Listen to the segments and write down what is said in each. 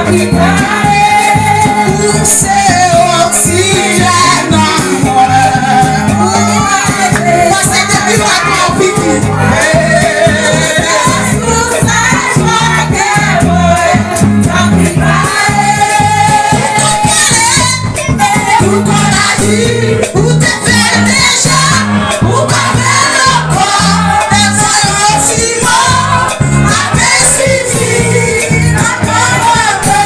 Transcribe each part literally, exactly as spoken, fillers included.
Ou se oksijèn nan mwen. Pase depi maten w fini. Ou konn aji, ou te fè l deja, ou pa fè l ankò. Lè w voye yon ti mo, apèl swivi nan kòmantè.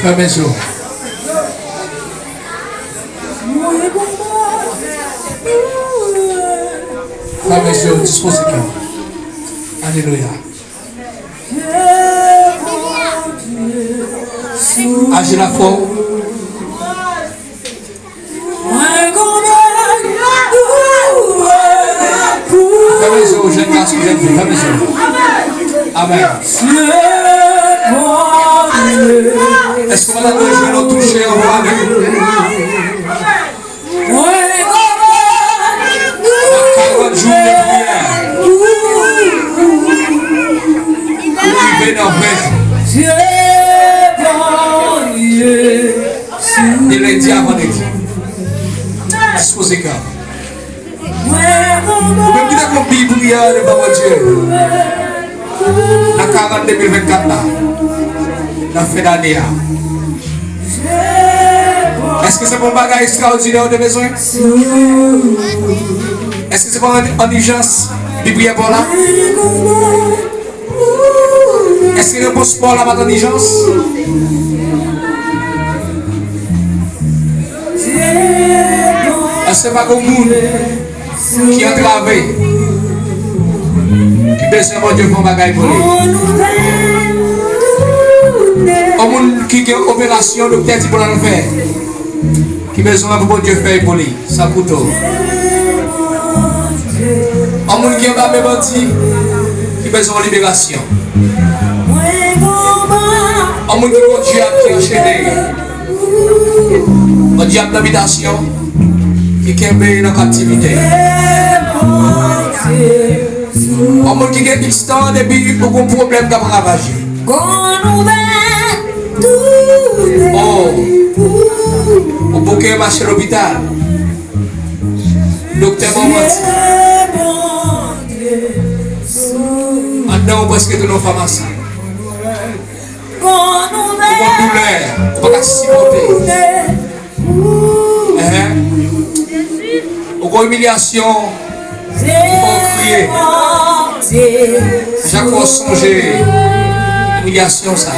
Fèmen je w. Fèmen je w, dispoze kè w. Alelouya. Aji lafwa w. Fèmen je w, jèn gason, jèn fi, fèmen je w. Amèn. Èske w pa ta dwe jwenn yon touche anvan avèk nou? Nan karant jou de priyè. Pou rive nan ven jou. De lendi a vandredi. Dispoze kè w. Ou menm ki te konn Bib ou a devan Bondye. Nan karant de mil vennkat la. Nan fen dane a. Èske se pa yon bagay ekstraòdinè ou te bezwen? Èske se pa an, an ijans Bib ou a ba w la? Èske repons pa w la pa t an ijans? Èske pa gen moun ki antrave, ki bezwen Bondye fè yon bagay pou li? Yon moun ki gen operasyon, doktè di pou l al fè, ki bezwen pou Bondye fè pou li? San kouto. Yon moun ki anba men bandi, ki bezwen yon liberasyon. Yon moun ki gon dyab ki anchene. Gon dyab nan bitasyon, ki kenbe nan kaptivite. Yon moun ki gen iks tan depi ou gon pwoblèm k ap ravaje. Oh, ou bouke mache lopital. Doktè ba w manti. Anndan ou prèske tounen yon famasen. Ou gon doulè, ou pa ka sipòte. Enhen. Ou gon imilyasyon ki fè w kriye. Chak fwa w sonje imilyasyon sa a,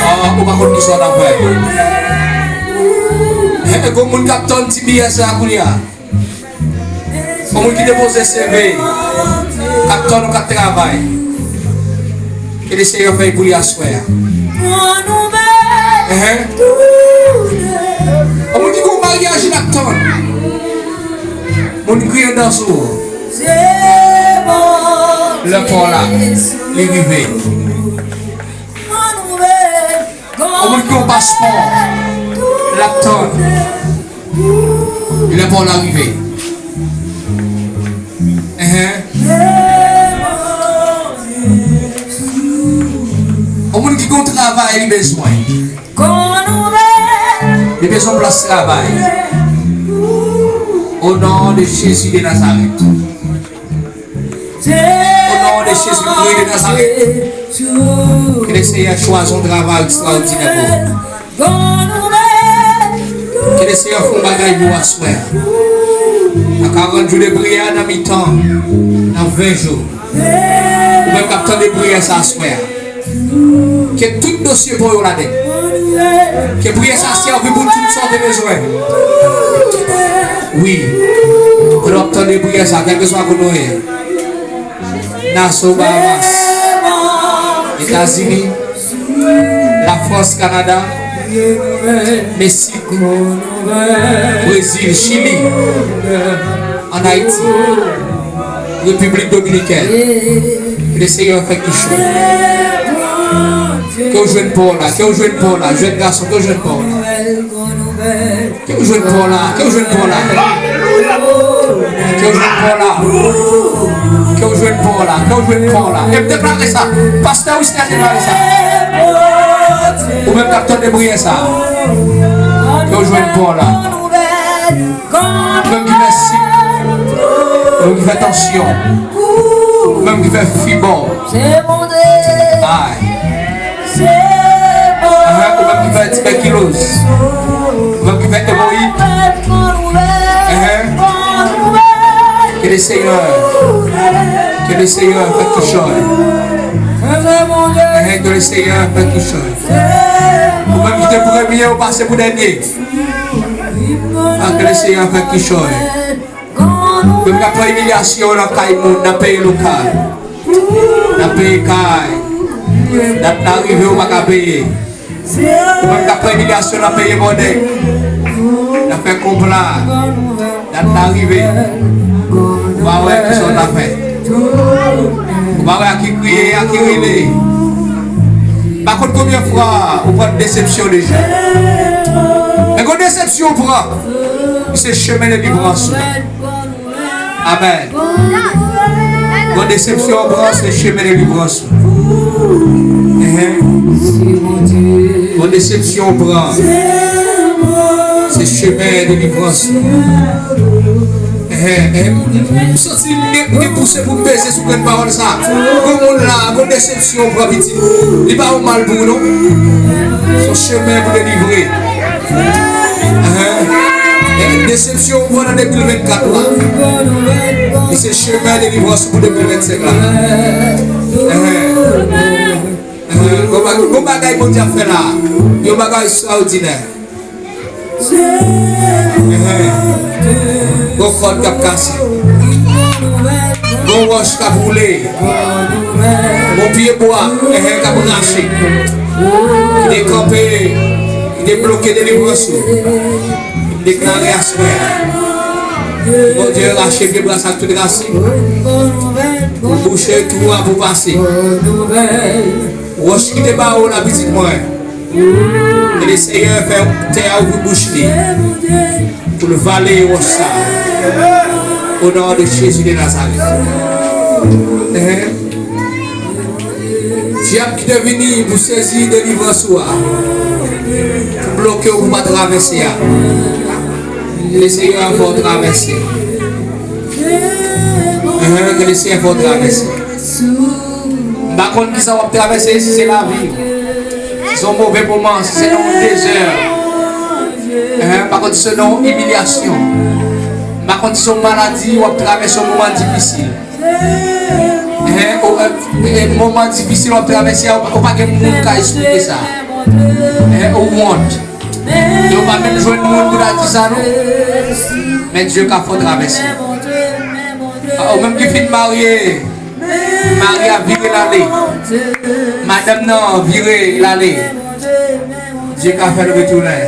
ah, ou pa konn kisa w ta fè. Enhen, gon moun k ap tann ti biyè sa a kounye a. Yon moun ki depoze C V, k ap tann yon kat travay. Ke Lesenyè fè l pou li aswè a. Enhen. Yon moun ki gen yon maryaj l ap tann. Moun kriye anndan sou ou. Lè pa w la, li rive. Yon moun ki gen yon paspò, l ap tann. Lè pa w la rive. Enhen. Yon moun ki gen yon travay li bezwen. Li bezwen plas travay. O non de Jezi de Nazarèt. O non de Jezi Kri de Nazarèt. Ke le Senyè chwazi yon travay ekstraòdinè pou ou. Ke le Senyè fè yon bagay pou ou aswè a. Nan karant jou de priyè nan mitan, nan ven jou. Ou menm k ap tande priyè sa aswè a. Ke tout dosye pa w yo ladann. Ke priyè sa sèvi pou tout sa w te bezwen. Wi. Pandan w ap tande priyè sa, kèlkeswa kote w ye. Naso, Bahamas, Etazini, Lafrans, Kanada, Meksik, Brezil, Chili, ann Ayiti, Repiblik Dominikèn. Ke le Senyè fè kich ou. Ke w jwenn pa w la, ke w jwenn pa w la, jèn gason, ke w jwenn pa w la. Ke w jwenn pa w la, ke w jwenn pa w la. Ke w jwenn pa w la. Ke w jwenn pa w la, ke w jwenn pa w la. E m deklare sa. Pastè Wisner deklare sa. Ou menm k ap tande priyè sa. Ke w jwenn pa w la. Ou menm ki fè sik. Ou menm ki fè tansyon. Ou menm ki fè fibò. Ay. Ahan, ou menm ki fè tibèkiloz. Ou menm ki fè emoyid. Ahan. Ke le Senyè, ke le Senyè fè kichòy. Ahan, ke le Senyè fè kichòy. Ou menm ki te premye, ou pase pou dènye. Ah, ke le Senyè fè kichòy. Menm k ap pran imilyasyon nan kay moun, nan peye lokal, nan peye kay. Dat la rive, ou pa ka peye. Ou menm k ap pran imilyasyon nan peye bòdèk, nan fè konpla. Dat la rive. Ou pa wè kisa w ta fè. Ou pa wè a ki kriye, a ki rele. Pa konn konbyen fwa ou pran desepsyon deja. Men gon desepsyon ou pran, se chemen delivrans ou. Amèn. Gon desepsyon ou pran, se chemen delivrans ou. Enhen. Gon desepsyon ou pran, se chemen delivrans ou. Enhen, enhen. M, m, m santi m gen, m gen pouse pou m peze sou grenn pawòl sa. Gon moun la, gon desepsyon ou pran pitit. Li pa yon mal pou ou non. Se yon chemen pou delivre. Enhen. E desepsyon ou pran nan de mil vennkat la. E se chemen delivrans pou de mil vennsenk la. Enhen. Enhen. Gon ba-, gon bagay Bondye ap fè la. Yon bagay ekstraòdinè. Enhen. Gon kòd k ap kase. Gon wòch k ap woule. Gon pye bwa, enhen, k ap rache. Ki te kanpe, ki te bloke delivrans ou. M deklare aswè a. Bondye rache pye bwa sa ak tout rasin. Bouche twou a pou pase. Wòch ki te ba ou la, pitit mwen. E le Senyè fè tè a ouvri bouch li pou l vale wòch sa. O non de Jezi de Nazarèt. Enhen. Dyab ki te vini pou sezi delivrans ou a, pou bloke w pou pa travèse a. Ke le Senyè fè w travèse. Enhen, ke le Senyè fè w travèse. M pa konn kisa w ap travèse, si se lavi, si se yon move moman, si se nan yon dezè. Enhen, m pa konn si se nan yon imilyasyon. M pa konn si se yon maladi w ap travèse yon moman difisil. Enhen, ou, e, e, moman difisil w ap travèse a, ou pa, ou pa gen moun k ka esplike sa. Enhen, ou wont. E ou pa menm jwenn moun pou ta di sa non. Men Dye ka fè w travèse. A, ou menm ki fin marye, mari a vire l ale. Madanm nan vire l ale. Dye ka fè l retounen.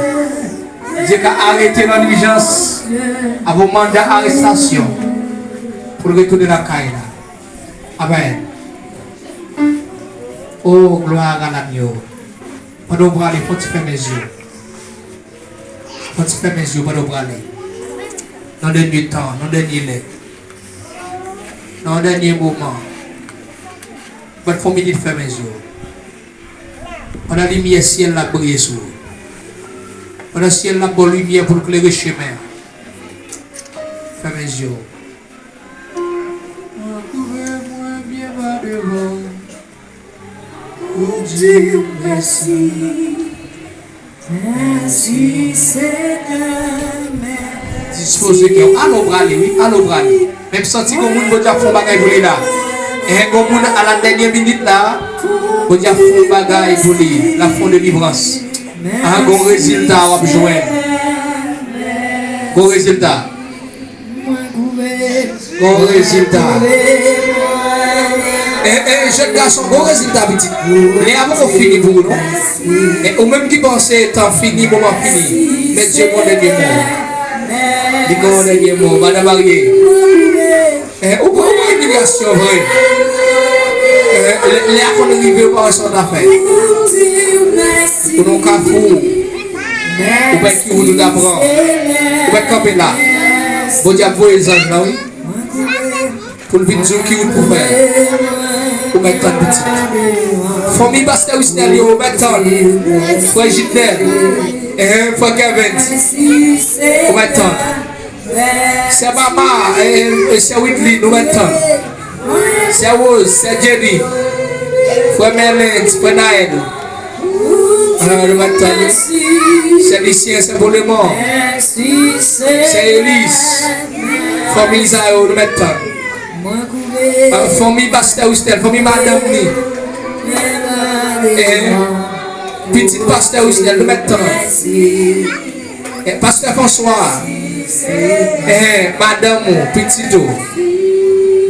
Dye ka arete nan lijans avè yon manda arestasyon pou l retounen lakay la. Amèn. O, glwa a Gad Ame yo. Pandan w prale, fò w ti fèmen zye w. Fò w ti fèmen zye w pandan w prale. Nan dènye tan, nan dènye lè. Nan dènye moman. Bat fò w minit fèmen zye w. Pandan limyè syèl la ap briye sou ou. Pandan syèl la ap ba w limyè pou l klere chemen an. Fèmen zye w. Mwen kouvè mwen byen ba devan w. Pou di w mèsi. Mèsi, Senyè, mèsi. Dispoze kè w. Al w prale, wi. Al w prale. Menm santi gon moun Bondye ap fè yon bagay pou li la. Enhen, gon moun a la dènye minit la, Bondye ap fè yon bagay pou li. L ap fè yon delivrans. Aha, gon rezilta w ap jwenn. Gon rezilta. Gon rezilta. E, e, jèn gason, gon rezilta, pitit. Lè a poko fini pou ou, non. E, ou menm ki panse tan fini, moman fini. Men Dye gon dènye mo. Li gon dènye mo. Madan marye. E, ou pran, ou pran imilyasyon vre. E, lè, lè a konn rive, ou pa wè sa w ta fè. Ou nan kafou. Ou pa ki wout ou ta pran. Ou pa kanpe la. Bondye ap voye zanj la, wi. Pou l vin di w ki wout pou fè. Ou mèt tann pitit. Fanmi pastè Wisnel yo, ou mèt tann. Frè Jidnel. Enhen, frè Kevens. Ou mèt tann. Sè Mama, e, e sè Widlin, ou mèt tann. Sè Rose, sè Jenny. Frè Merlens, frè Naël. Ah, nou mèt tann. Sè Lisyen, sè Polemon. Sè Elis. Fanmi sa yo, nou mèt tann. Ah, fanmi pastè Wisnel, fanmi madanm li. Eh, pitit pastè Wisnel, nou mèt tann. Eh, pastè François. Eh, madanm ou, pitit ou.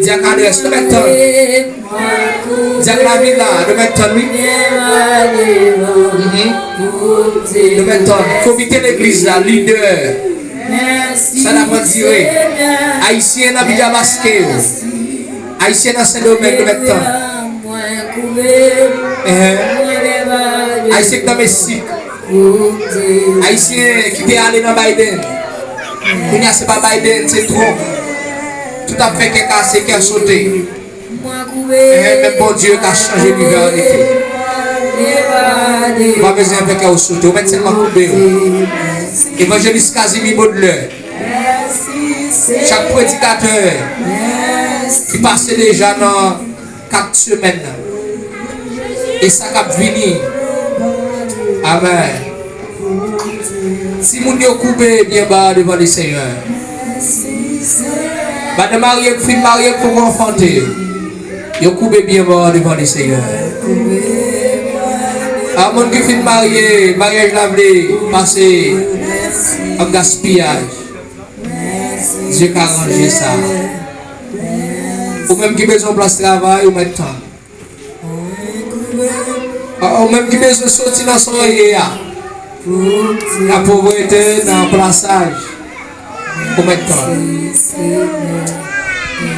Dyak Adrès, nou mèt tann. Dyak Lavila, nou mèt tann, wi. Mhm. Nou mèt tann. Komite legliz la, lidè. Sa n ap andire. Ayisyen nan Bidjabaske yo. Ayisyen nan Sendomeng, nou mèt tann. Enhen. Ayisyen k nan Meksik. Ayisyen ki te ale nan Biden. Kounye a se pa Biden, se Trump. Tout ap fè kè kase, kè sote. Enhen, men Bondye ka chanje li vè anrete. Ou pa bezwen fè kè w sote, ou mèt sèlman koube w. Evanjelis Casimir Baudelaire, chak predikatè ki pase deja nan kat semèn nan. E sa k ap vini. Amèn. Timoun yo koube byen ba devan Lesenyè. Madanm marye k fin marye k poko anfante. Yo koube byen ba devan Lesenyè. A moun ki fin marye, maryaj la vle pase an gaspiyaj. Dye ka ranje sa. Ou menm ki bezwen plas travay, ou mèt tann. A, ou menm ki bezwen soti nan sa w ye a. Nan povrete, nan plasaj. Ou mèt tann.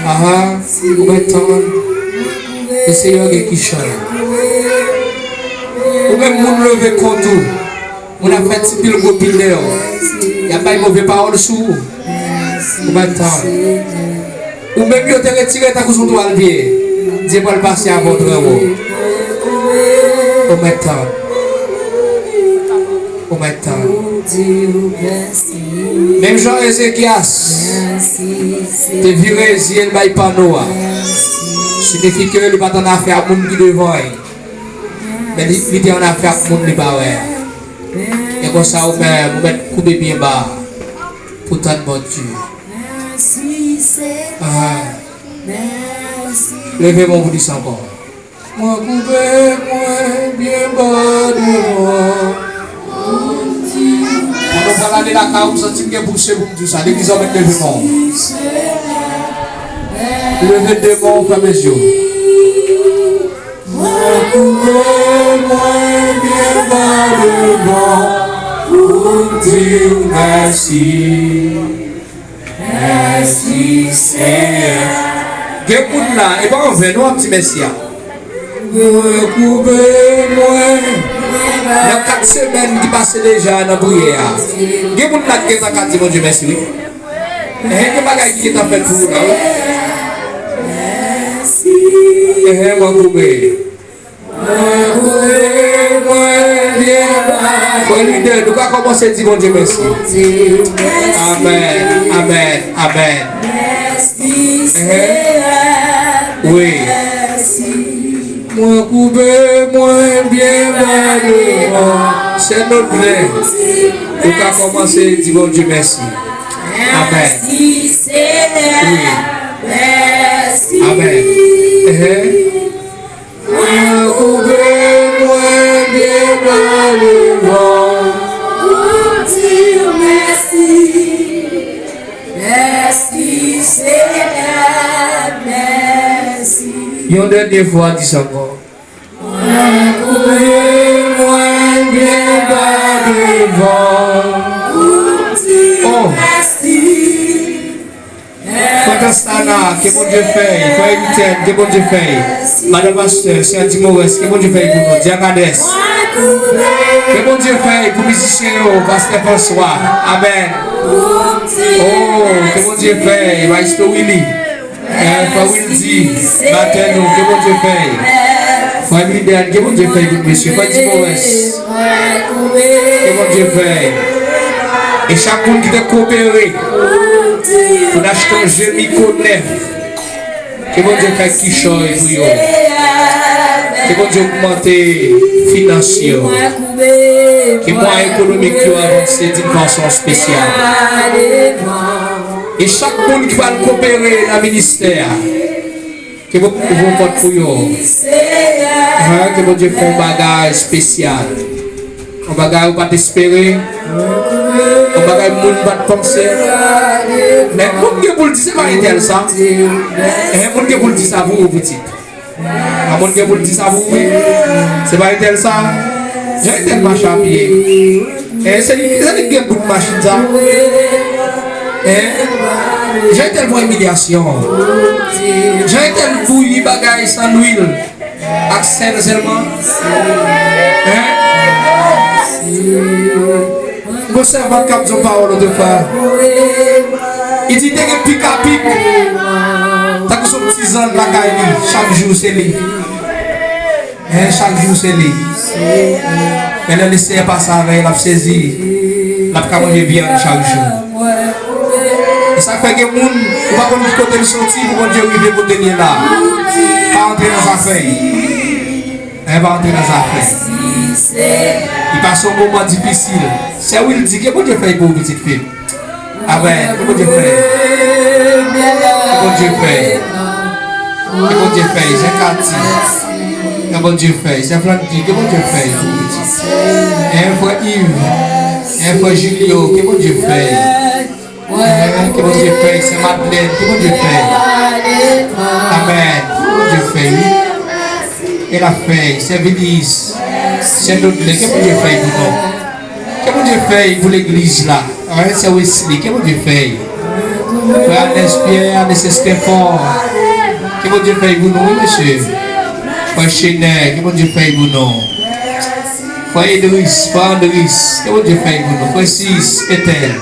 Aha, ou mèt tann. E Senyè gen kichan. Ou menm moun leve kont ou. Moun ap fè ti pil gwo pil dèyè w. Y ap bay move pawòl sou ou. Ou mèt tann. Ou menm yo te retire tankou sou twal pye. Dye pral pase avè w trè wo. Ou mèt tann. Ou mèt tann. Menm jan Ezekyas te vire zye l bay panno a, siyifi ke li pa t annafè ak moun ki devan l. Men li, li te annafè ak moun li pa wè a. E konsa ou menm, ou mèt koube byen ba pou tann Bondye. Ah. Leve men w pou di sa ankò. Mwen koube mwen byen ba devan. Pandan w pral ale lakay ou, m santi m gen pouse pou m di w sa. Legliz an mèt leve men w. Leve de men w, fèmen zye w. Mwen koube mwen byen ba devan pou m di w mèsi. Mèsi, Senyè. Gen moun la, e pa anven nou ap di mèsi a. Mwen koube mwen. Nan kat semèn ki pase deja nan priyè a, gen moun la ki gentan ka di Bondye mèsi, wi. Ehe, gen bagay ki gentan fèt pou ou la, wi. Ehe, mwen koube. Mwen koube mwen byen ba. Frè lidè, nou ka kòmanse di Bondye mèsi. Amèn, amèn, amèn. Ehe. Wi. Mwen koube mwen byen ba devan. Sè Nodlè, ou ka kòmanse di Bondye mèsi. Amèn. Wi. Amèn. Ehe. Mwen koube mwen byen ba devan. Pou di w mèsi. Mèsi, Senyè, mèsi. Yon dènye fwa, di sa ankò. Mwen koube mwen byen ba devan. Pou di w mèsi. Frè Kastana, ke Bondye fèy. Frè Elitèn, ke Bondye fèy. Madan pastè, sè Dimores, ke Bondye fèy pou nou. Dyak Adès, ke Bondye fèy pou mizisyen yo, pastè Franswa. Amèn. Oh, ke Bondye fèy. Maestro Willy. Eh, frè Wildy, batè nou, ke Bondye fèy. Frè Wilden, ke Bondye fèy pou mesye. Frè Dimores, ke Bondye fèy. E chak moun ki te koopere pou n achte yon je mikwo nèf, ke Bondye fè kichòy pou yo. Ke Bondye ogmante finans yo. Ke mwa ekonomik yo avanse d'une façon spéciale. E chak moun ki pral koopere nan ministè a, ke Bondye ouvri yon pòt pou yo. Hein, ke Bondye fè yon bagay espesyal. Yon bagay ou pa t espere. Yon bagay moun pa t panse. Men moun gen pou l di se pa entèl sa. Hein, moun gen pou l di sa pou ou, pitit. A moun gen pou l di sa pou ou, wi. Se pa entèl sa. Jan entèl mache a pye. E se li, se li ki gen bout machin sa. E jan entèl pran imilyasyon. Jan entèl bouyi bagay san lwil ak sèl sèlman. E Gon sèvant k ap di yon pawòl lòt fwa. Li di te gen pikapik, tankou se yon ti zanj lakay li, chak jou se li. Hein, chak jou se li. Men lè Lesenyè pase avè l, l ap sezi. L ap ka manje vyann chak jou. E sa k fè gen moun, ou pa konn ki kote l soti pou Bondye rive kote l ye la. Pa antre nan zafè l. Epa antre nan zafè. Li pase yon moman difisil. Sè Wildy, ke Bondye fèy pou ou, pitit fi m. Amèn. Ke Bondye fèy. Ke Bondye fèy. Ke Bondye fèy. Sè Katy, ke Bondye fèy. Sè Flandy, ke Bondye fèy pou ou, pitit. E frè Yves, e frè Julio, ke Bondye fèy. Ke Bondye fèy, sè Madlèn, ke Bondye fèy. Amèn. Ke Bondye fèy, wi. E l ap fèy, sè Vinis, sè Dodlè, ke Bondye fèy pou nou. Ke Bondye fèy pou legliz la. Amèn, sè Wesley, ke Bondye fèy. Frè Ernest Pierre, Ernest Estefan, ke Bondye fèy pou nou, wi, mesye. Frè Chenè, ke Bondye fèy pou nou. Frè Edris, frè Andris, ke Bondye fèy pou nou. Frè Sis, Etèl.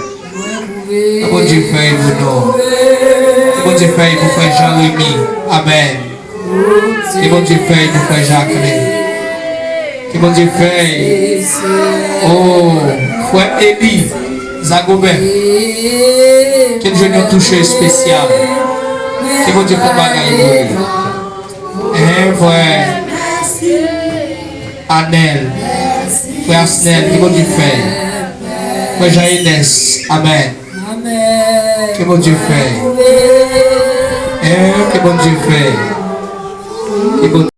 Ke Bondye fèy pou nou. Ke Bondye fèy pou frè Jean Remy. Amèn. Ke Bondye fèy pou frè Jacqueline. Ke Bondye fèy. Oh, frè Eli Zagobè. Ke l jwenn yon touche espesyal. Ke Bondye fè yon bagay pou li. Hein, frè Anèl. Frè Asnèl, ke Bondye fèy. Frè Jean Enes, amèn. Ke Bondye fèy. Hein, ke Bondye fèy. Ke Bondye